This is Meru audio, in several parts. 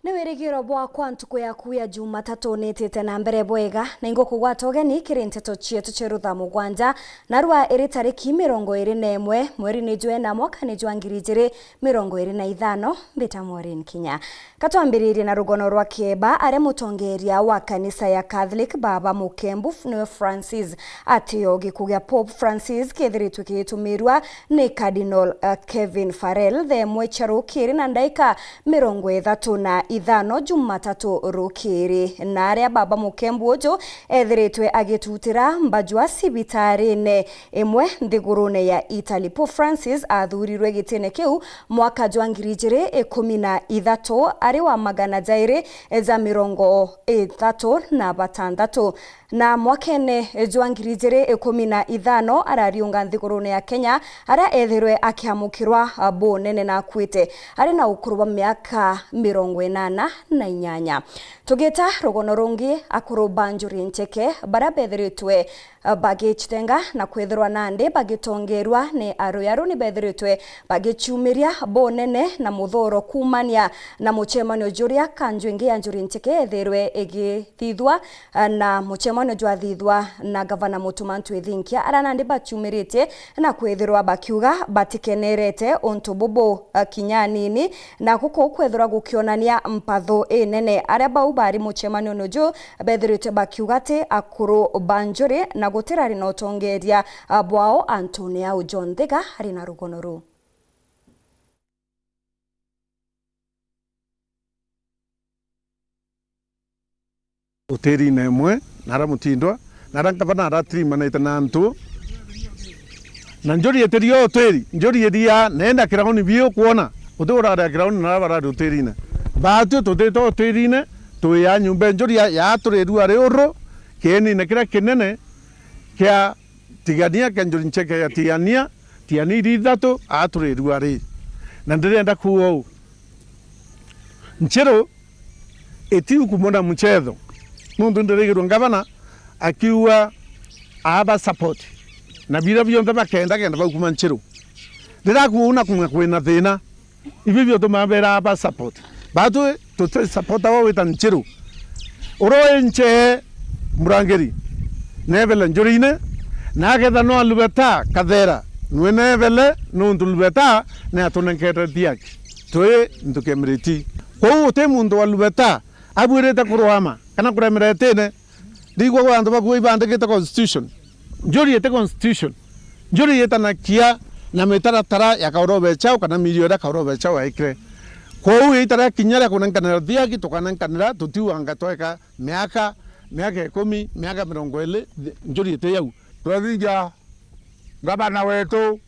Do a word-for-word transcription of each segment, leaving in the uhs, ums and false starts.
Ni wirigiro bwakwa ntuku yaku ya Jumatatu niitite na mbere bwega, na ingukugwata ugeni kiri nteto cietu cia rutha mugwanja, narua iri tariki mirongo iri na imwe, mweri ni jwa ina, mwaka ni jwa ngiri ijiri mirongo iri na ithano. Mbita Maureen Kinya. Katwambiririe na rugono rwa kieba, aria mutongeria wa kanisa ya Catholic, Baba Mukembu niwe Francis, atio giku gia Pope Francis kiethiritwe kigitumirwa ni Cardinal, uh, Kevin Farrell thaa imwe cia rukiri na ndaika mirongo ithatu na ithano Jumatatu rukiri, na aria Baba Mukembu uju ethiritwe agitutira mbajua cibitarine imwe nthigurune ya Italy. Pope Francis athurirwe gitine kiu mwaka jwa ngiri ijiri ikumi na ithatu ari wa magana jairi ja mirongo ithatu na batantatu. Na mwakene jwa ngiri ijiri ikumi na ithano arariunga nthigurune ya Kenya, aria ethirwe akiamukirwa bunene na akuite ari na ukuru bwa miaka mirongo inana na inyanya. Tugita rugono rungi, akuru ba njuri ncheke baria bethiritwe bagicitenga na kwithirwa nandi bagitongerwa ni aruyaru ni bethiritwe bagiciumiria bunene na muthuro kuumania na mucemanio juria kanju ingi ya njuri ncheke ethirwe igithithwa, na mucemanio jwathithwa na Gavana Mutuma M'Ethingia, aria nandi baciumiritie na kwithirwa bakiuga batikenerete untu bubu, uh, kinya anini, na guku kwithirwa gukionania mpatho inene. Aria bau bari mucemanione uju bethiritwe bakiuga ati akuru ba njuri na gutirari na utongeria, uh, bwao antune au. John Thiga ari na rugono ruu. Utirine imwe, na aria mutindwa, na aria ngavana aratirimanite na antu. Na njuri itiria utiri, njuri iria, neenda kirauni biu kwona, uti uraria kirauni na aria barari utirine. Baatwi tutite utirine, twi ya nyumba njuri ya, ya turi ruari uru, kienine kiria kinene kia Tigania kia njuri ncheke ya Tigania, Tigania iri ithatu, aa turi ruari. Na ndirenda kuuga uu. Nchiru itiukumona muchetho. Nuntu ndirigirwe ngavana akiuga aba support. Na biria bionthe bakenda kenda baukuma Nchiru. Ndirakuuga uu na kumwe kwina thina. Ibi biotumaa beera aba support. Baatwi tuti support wa wita Nchiru. Uria wi nchee murangiri, neebele njurine, na aketha no alubeta kathera, nwe neebele, nuntu lubeta ni atunenkete thiaki. Twi nthuki ya miriti. Kwou uti muntu wa lubeta abuirite kurwama kana kuremera itine. Ndigua gwe antu bakuo ibandikite constitution. Njuri iti constitution. Njuri yitanakia na mitaratara ya Kaurobechao kana mirio iria Kaurobechao aikire. Kwou itara kinya ria kunenkanira thiaki, tukanenkanira, tutiuanga tweka miaka, miaka ikumi, miaka mirongo iri, njuri iti yau. Twethingia ngavana wetu,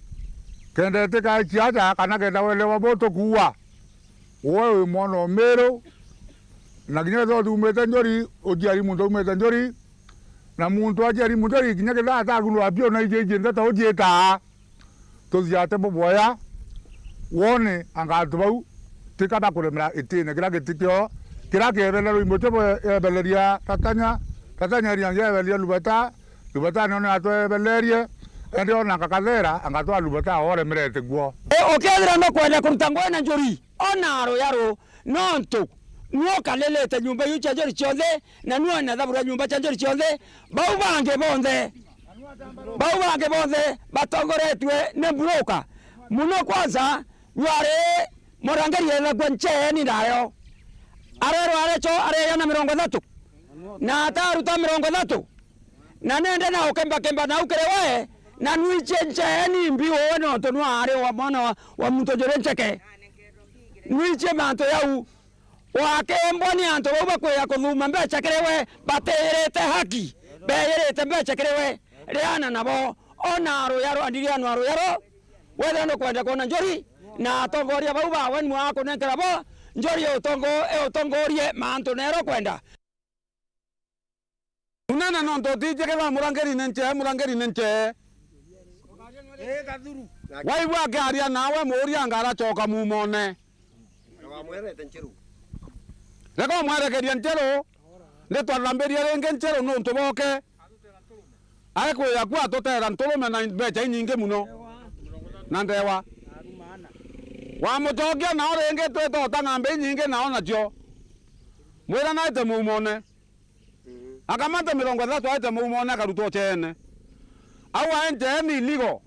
kenda itikae ciaca kana kenda welewa butukuua. Uwe wi mwana o Miru, na kinya ethirwa utiumite Njuri, uciari muntu aumite Njuri, na muntu aciari Njuri, kinya kethira atagunwa apio na iji iji ndeto uciitaa, tuthiate buboya, wone anga antu bau tika bakuremera itine kiria giti kio, kiria kiebele rwimbo tio bwebeleria Tatanya, Tatanya eriangia ebeleria Lubeta, Lubeta nione atwebelerie, endi ona anga Kathera, anga twa Lubeta oremerete guo. E, ukethira nukwenda kuruta ngugi na Njuri, ona ruyaru, nontu nwe ukalilite nyumba iu cia njuri cionthe, na nwe wina thabu ria nyumba cia njuri cionthe. Bau bangi bonthe, bau bangi bonthe batongoretue ni mburuka. Muno kwanza, jwari murangiri ethagua ncheeni nayo. Arerwa arecho areja na mirongo ithatu, na ataruta mirongo ithatu. Na nende na ukembakemba nau kiri we, na nwichie ncheeni mbi uwe, nontu nwe ari wa mwana wa, wa muntu njuri ncheke. Nwichie mantu jau, wakembwa ni antu bau bakwija kuthuma mbecha kiri we, batiyirite haki, beyirite mbecha kiri we, riana nabo. Ona ruyaru, andirianwa ruyaru, wethira nukwenda kwona Njuri, na atongoria bau bawe nwe akunenkera bo, Njuri eutongo-, eutongorie mantu nero kwenda. Unene nontu utijikirwa murangirine nchee, murangirine nchee. Waigua akiaria nawe, muuria anga arachoka mumone. Reka umwerekerie Nchiru. Nitwathambirie ringi Nchiru nuntu boke. Aikwija ku atutera nturume na mbecha inyingi muno na ndewa. Wamucokia nao ringi twitota ng'ambi inyingi nao nacio. Mwirana aete Muumone. Akamata mirongo ithatu aete Muumone akarutwa ucheene. Au aenjee ni illegal.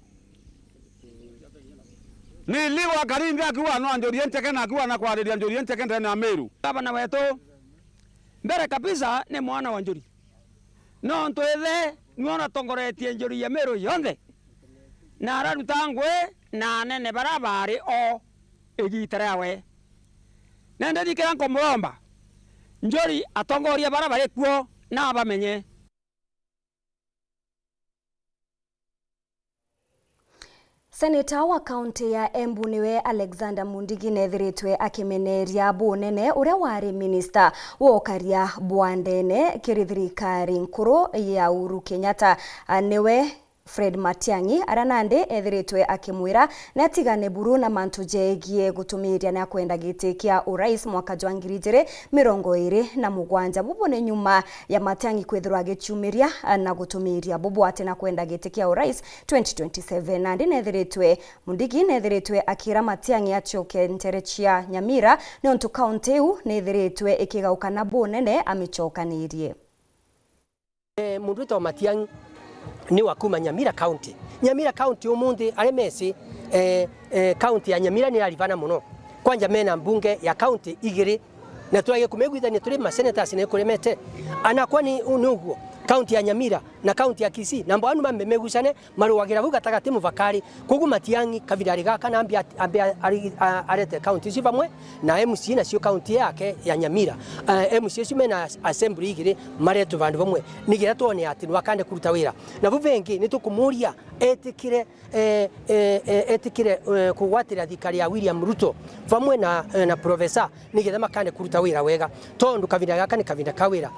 Ni illegal akaringa akiuga no njuri encheke na akiuga na kwariria njuri encheke ndene ya Meru. Gavana wetu, mbere kabisa ni mwana wa njuri. Nontu ithe niwe unatongoretie njuri ya Meru yonthe. Na araruta ngui na anene bara bari o igiita riawe. Na ndithikira nkumuromba, njuri atongoria bara bari kuo na abamenye. Seneta wa kaunti ya Embu niwe Alexander Mundigi nethiritwe akimeneria bunene uria wari minista wa ukaria bwa ndene kiri thirikari nkuru ya Uhuru Kenyatta. A, niwe Fred Matiang'i, aria nandi ethiritwe akimwira ni atigane buru na mantu jegie gutumiria ni akwenda giti kia urais mwaka jwa ngiri ijiri mirongo iri na mugwanja. Bubu ni nyuma ya Matiang'i kwithirwa agichumiria na gutumiria bubu ati na kwenda giti kia urais twenty twenty-seven. Nandi nethiritwe, Mundigi nethiritwe akira Matiang'i acoke ntere cia Nyamira, niuntu kaunti iu nethiritwe ikigauka na bunene amicokanirie. Eh, muntu witagwa Matiang'i ni wa kuma Nyamira County. Nyamira County umunthi, aria meci, eh, eh, county ya Nyamira ni irarivana muno. Kwanja mena mbunge ya county igiri, na turagia kumegwithania turi ma senators ni kuremete. Anakwa ni, ni uguo. County ya Nyamira na county ya Kisii, namba one mambe megucane, marugagira vau gatagati muvakari. Koguo Matiang'i kavinda ari gaka na ambi at-, ambi a-, ari-, a-, arete county icio vamwe na M C A nacio county yake ya Nyamira. Eh, M C A icio mena as-, assembly igiri maretwe vandu vamwe, nigetha twone ati nwakande kuruta wira. Na vau vengi nitukumuria etikire, eh, eh, eh, etikire, eh, kugwatira thirikari ya William Ruto vamwe na, eh, na Professor, nigetha makande kuruta wira wega, tondu kavinda gaka ni kavinda ka wira.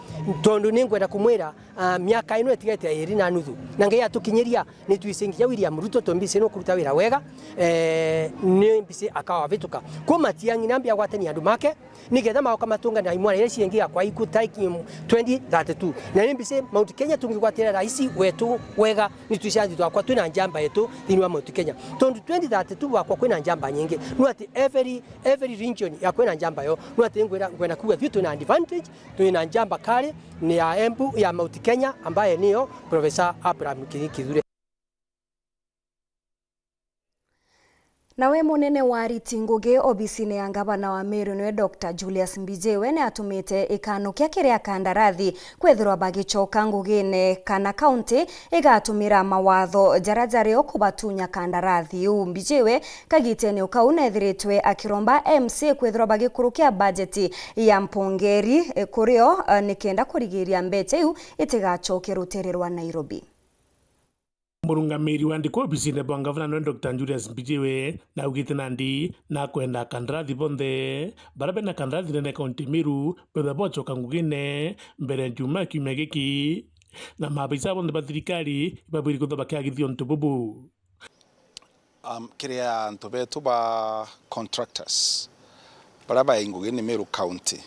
Tondu ningwenda kumwira, ah, miaka ino itigete ya iri na nuthu, na Ngai atukinyiria, ni twici nginya William Ruto, tumbici nukuruta wira wega, eh, ni mbici akawavituka. Ku Matiang'i nambi agwatania andu make, nigetha maoka matungane na imwana iria ciengi yakwa iku tai ki-, twenty thirty-two. Na ni mbici Mount Kenya tungigwatira raisi wetu wega, ni twici anthi twakwa twina njamba yetu thiini wa Mount Kenya. Tondu twenty thirty-two wakwa kwina njamba nyingi, nu ati every, every region yakwa ina njamba yo, nu ati ngwira, ngwenda kuga thiu twina advantage. Twina njamba kari ni ya Embu, ya Mount Kenya, ambaye niyo Professor Abraham Ki-, Kithure. Nawe munene wa ariti ngugi obisine ya ngavana wa Meru niwe Doctor Julius Mbijiwe ni atumite ikanukia kiri akandarathi kwithirwa bagicoka ngugine kana kaunti igatumira mawatho jaria jario kubatunya kandarathi iu. Mbijiwe kagitene o kau nethiritwe akiromba M C A kwithirwa bagikurukia bajeti ya mpongeri, eh, kurio, eh, nikenda kurigiria mbecha iu itigacoke rutere rwa Nairobi. Murungamiri wa ndiko obisine bwa ngavana niwe Doctor Julius Mbijiwe naugite nandi nakwenda akandarathi bonthe baria bena kandarathi ndene kaunti Meru bethirwa bocoka ngugine mbere ya Njumaa kiumia giki, na maabisa bonthe ba thirikari ibabwiri kwithirwa bakiagithia untu bubu. Um, kiri antu betu ba contractors, baria bai ngugine Meru County,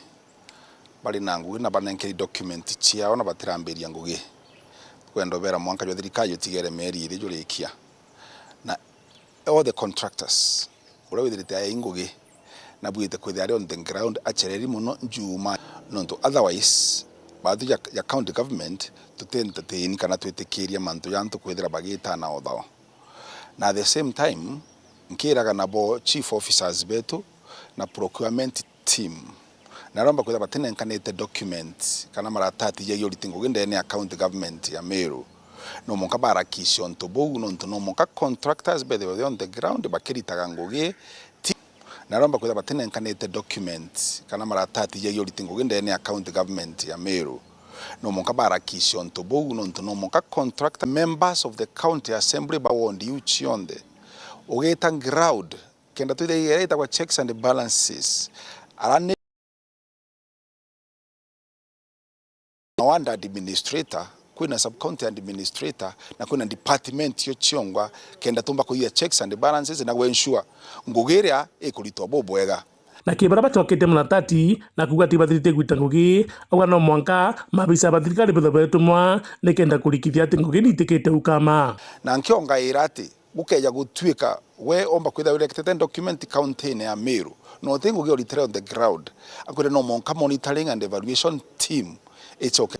bari na ngugi na banenkeri document ciao na batirambiria ngugi. Kwenda ubera mwanka jwa thirikari jutigere mieri iri jurikia. Na all the contractors, uria withirite ai ngugi, na bwite kwithira ari on the ground achereri muno Njumaa. Nontu otherwise, bathu ja, ja county government, tuti entertain kana twitikiria mantu ja antu kwithira bagitana o thao. Na at the same time, nkiraga nabo chief officers betu na procurement team, naromba kwithira batinenkanite document kana maratati ja uriti ngugi ndene ya county government ya Meru. No mwanka barakisha untu buu, nontu no mwanka contractors bethirwe on the ground bakiritaga ngugi. Ti-, naromba kwithira batinenkanite document kana maratati ja uriti ngugi ndene ya county government ya Meru. No mwanka barakisha untu buu, nontu no mwanka contractor, members of the county assembly ba ward iu cionthe, ugita ground, kenda twithira igera itagwa checks and balances. Ara ni ward administrator, kwina sub county administrator, na kwina department cio ciongwa, kenda tumba kuithia checks and balances na gwensure ngugi iria ikuritwa bubwega. Na ki baria bacokete maratati na kuuga ati bathirite gwita ngugi, auga no mwanka maabisa ba thirikari bethirwe betumwa nikenda kurikithia ati ngugi niitikite ukama. Na nkiongaira ati gukeja gutuika we omba kwithirwa erected document county-ini ya Meru, na uti ngugi uritire on the ground, akwire no monka monitoring and evaluation team icoke.